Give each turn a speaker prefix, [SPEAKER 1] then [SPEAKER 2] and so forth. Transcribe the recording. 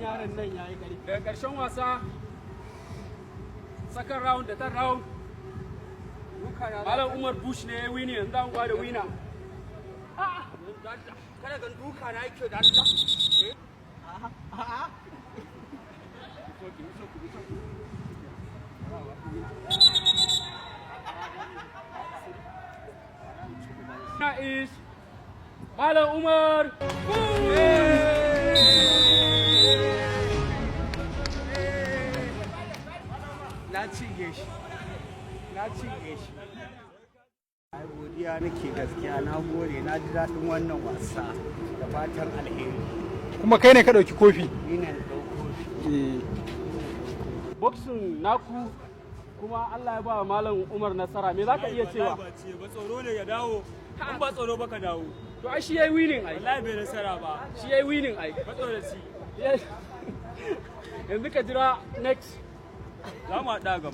[SPEAKER 1] Yaron nan yayi ƙarfi. Daga ƙarshen wasa, second round da third round, Malam Umar Bush ne ya winning. Yanzu an gwada winner.
[SPEAKER 2] Kada gan duka na yake da Allah.
[SPEAKER 1] Winner is Malam Umar Bush.
[SPEAKER 2] Na cinye shi. Na cinye shi. Ai godiya nake gaskiya, na gode, na ji daɗin wannan wasa, da fatan alheri.
[SPEAKER 3] Kuma kai ne ka ɗauki kofi?
[SPEAKER 2] Ni ne na ɗauko shi.
[SPEAKER 1] Boxing naku kuma Allah ya ba Malam Umar nasara. Me zaka iya cewa?
[SPEAKER 4] Ba ce ba, tsoro ne ya dawo. In ba tsoro ba ka dawo.
[SPEAKER 1] To ai shi yayi winning ai.
[SPEAKER 4] Wallahi bai nasara ba.
[SPEAKER 1] Shi yayi winning ai.
[SPEAKER 4] Ba tsoraci.
[SPEAKER 1] Yanzu ka jira next.
[SPEAKER 4] Za mu haɗa gaba.